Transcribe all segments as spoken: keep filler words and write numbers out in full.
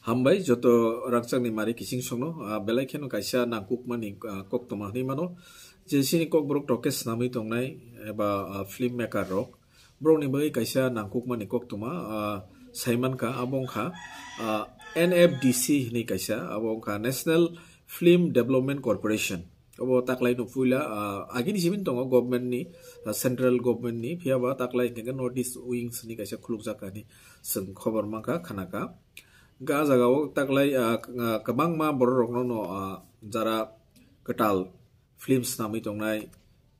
Hambai joto rangchakni mari kiching songno, ah, belai kheno kaisa nangkukmani, ah, koktwma hwnwi mano. Je chini kokborok toke swnamwi tongnai eba, ah, film maker rok, borokni bagwi kaisa nangkukmani koktwma, ah, saimankha, abo wngkha, ah, N F D C hwnwi kaisa, abo wngkha National Film Development Corporation. Obo taklaino puila, ah, agini simi tongo government ni, ah, central government ni, phiya ba taklai hwnkhe North East Wings ni kaisa khulukjak kani chwng khobor mankha, khanakha. Hwnkhe ah jagao taklai, ah, k-, ah, kwbangma borok rokno no, ah, jara kwtal film swnamwi tongnai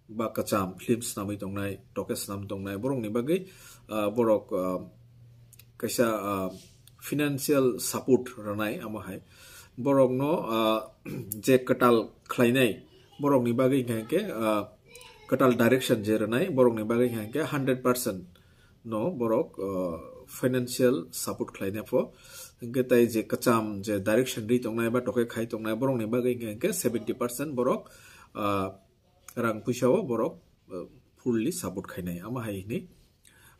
ba kwcham film swnamwi tongnai, toke swnam tongnai borokni bagwi, ah, borok, ah, kaisa, ah, financial support rwnai amo hai. Borokno, ah, je kwtal khlainai borokni bagwi hwnkhe, ah, kwtal direction je rwnai borokni bagwi hwnkhe hundred percent no borok, ah, financial support khlainai pho. Hwnkhe tai je kwcham je direction ri tongnai ba toke khai tongnai borokni bagwi hwnkhe seventy percent borok, ah, rang puisa o borok, ah, fully support khainai. Amo hai hwnwi,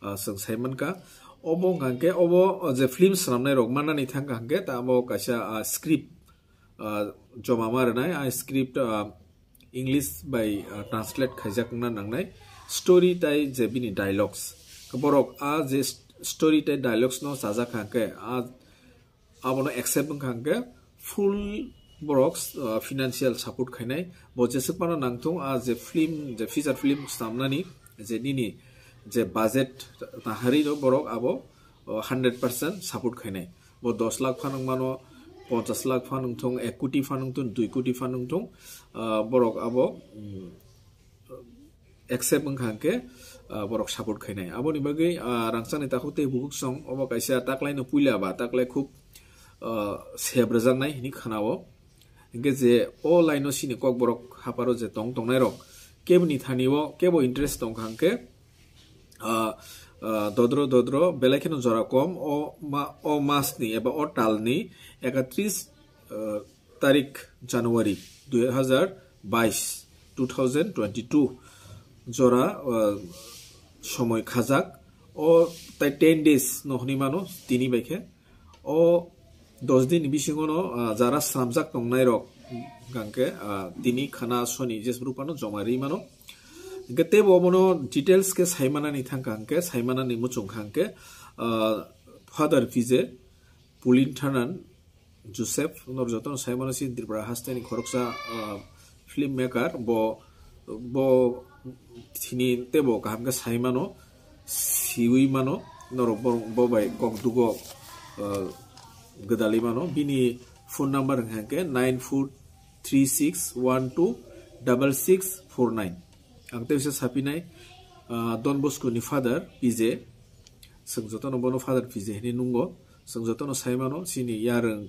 ah, chwng saimankha. Obo hwnkha hwnkhe obo, ah, je film swnamnai rok mannani thangkha hwnkhe ta abo kaisa, ah, script, ah, joma ma rwnai. A script, ah, English bai, ah, translate khaijak wngna nangnai. Story tai je bini dialogues. Borok a je st-, story tai dialogues no chajak kha hwnkhe a abono accept wngkha hwnkhe full borok, uh, financial support khainai. Bo jeswk phano nangthung, a je film, je feature film swnamnani je nini je budget naharino borok abo, uh, hundred percent support khainai. Bo dos lakh phanang mano, ponchas lakh phanang thung, ek koti phanang thung, dui koti phanang thung, uh, borok abo, mm, accept wngkha hwnkhe, ah, borok support khainai. Aboni bagwi, ah, rangchakni takhuk tei bukhuk song obo kaisa taklaino puila ba taklai khub, ah, sep rwjaknai hwnwi khanao. Hwnkhe je o line-o chini kokborok hapharo je tong tongnairok keboni thani-o kebo interest tongkha hwnkhe, ah, ah, dodro dodro belai kheno jora kom o ma-, o masni eba o talni ekatris, ah, tarik January dui hajar bais, two thousand twenty-two jora, uh, somoi khajak. O tai ten days no hwnwi mano tini bai khe. O dos din ni bisingo no, uh, jara swnamjak tongnai rok hwnkhe, uh, tini khana soni jesbru phano joma ri mano. Hwnkhe teibo obono details khe saimanani thangkha hwnkhe, saimanani muchungkha hwnkhe, uh, Father P J Pulin Thanan Joseph, norok jotono sai mano, chini Tripura hasteni khoroksa, ah, film maker, bo, bo thini teibo kaham khe sai mano, siwi mano, norok bo, bo bai kok dugo, ah, gwdalwi mano. Bini phone number hwnkha khe nine four three six one two double six four nine. Ang tei bisa sapinai, ah, Don Bosco ni Father P J, chwng jotono bono Father P J hinwi nungo. Chwng jotono sai mano, chini yarwng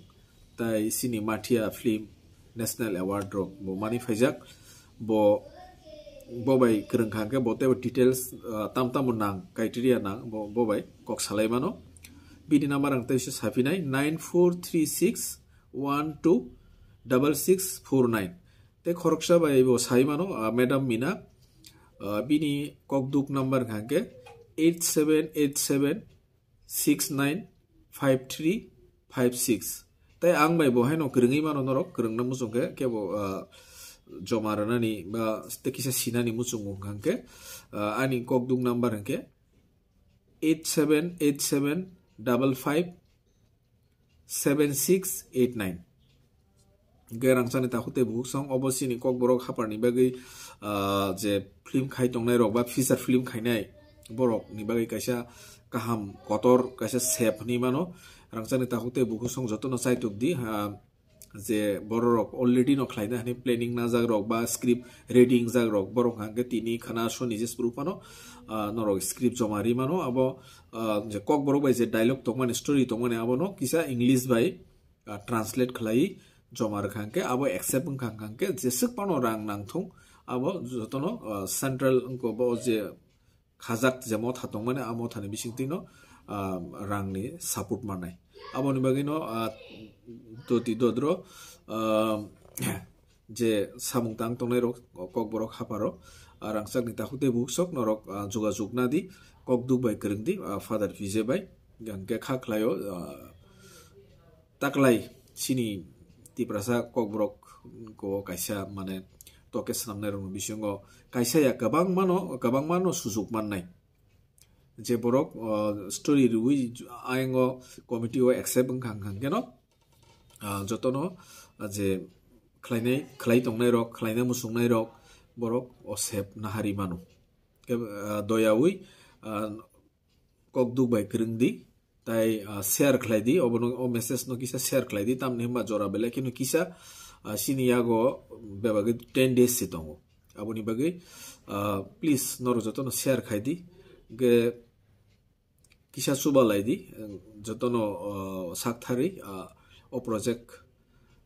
tai chini Mathia film National Award rok bo mani phaijak. Bo, bo bai kwrwng kha hwnkhe bo teibo details, ah, tam tamo nang, criteria nang, bo, bo bai kok salai mano. Bini number ang tei se sapinai, nine four three six one two double six four nine. Tei khoroksa bai bo sai mano, ah, Madam Mina, ah, bini kokduk number hwnkha hwnkhe eight seven eight seven six nine five three five six. Tei ang bai bo haino kwrwngwi mano norok, kwrwngna muchung khe kebo, ah, joma rwnani ba tei kisa sinani muchungo hwnkha hwnkhe, ah, ani kokduk number hwnkhe eight seven eight seven double five seven six eight nine. Hwnkhe rangchakni takhuk tei bukhuk song obo chini kokborok hapharni bagwi, ah, je film khai tongnai rok ba feature film khainai borok ni bagwi kaisa kaham kotor, kaisa sep hinwi mano. Rangchakni takhuk tei bukhuk song jotono chaitok di, ah, je borok rok already no khlaina hinwi planning najak rok ba script ready wngjak rok borok hwnkha hwnkhe tini khana soni jesbru phano, ah, norok script joma ri mano. Abo, ah, je kokborok bai je dialogue tongmani, story tongmani, abono kisa English bai, ah, translate khlai joma rwkha hwnkhe abo accept wngkha hwnkha hwnkhe jeswk phano rang nangthung abo jotono, ah, central wngkha bo je khajak je motha tongmani, a mothani bisingtwino, ah, rangni support mannai. Aboni bagwino, ah, doti dodro, ah, je samung tang tongnai rok, kokborok hapharo, ah, rangchakni takhuk tei bukhuk sok norok, ah, jogajog nadi, kokduk bai kwrwng di, ah, Father P J bai, hwnkhe kha khlaio, ah, taklai chini Tiprasa Kokborok ko kaisa mane toke swnamnai rokni bisingo kaisa ya kwbangmano, kwbangmano sujuk mannai. Je borok, o, story riwi ayango committee o accept wngkha, wngkha keno, ah, jotono, ah, je khlainai, khlai tongnai rok, khlaina muchungnai rok, borok o sep nahari mano. Ke, ah, doyawi, ah, kok duk bai kwrwng di, tai, ah, share khlai di, obono, o message no kisa share khlai di, tamni hwnba jora belai kheno kisa, ah, chini yago bebagwi ten days se tongo. Aboni bagwi, ah, please norok jotono share khai di, ge kisa chuba lai di, jotono, ah, sak thari, ah, o project,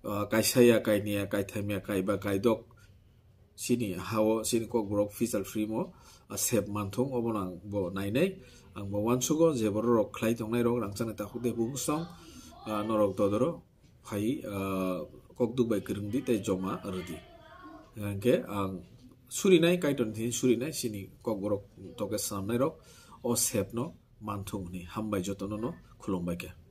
ah, kaisa ya, kaini ya, kaitham ya, kaiba, kaidok, chini hao, chini Kokborok future film o, ah, sep manthung, obono ang bo nainai, ang bo uansugo, je borok rok khlai tongnai rok, rangchakni takhuk de bubusong, ah, norok dodoro phai, ah, kok duk bai kwrwng di tei joma rw di. Hingke ang surinai, Kaitorni thani surinai, chini Kokborok toke swnamnai rok, o sep no manthung hwnwi hambai jotono no khulumbai khe.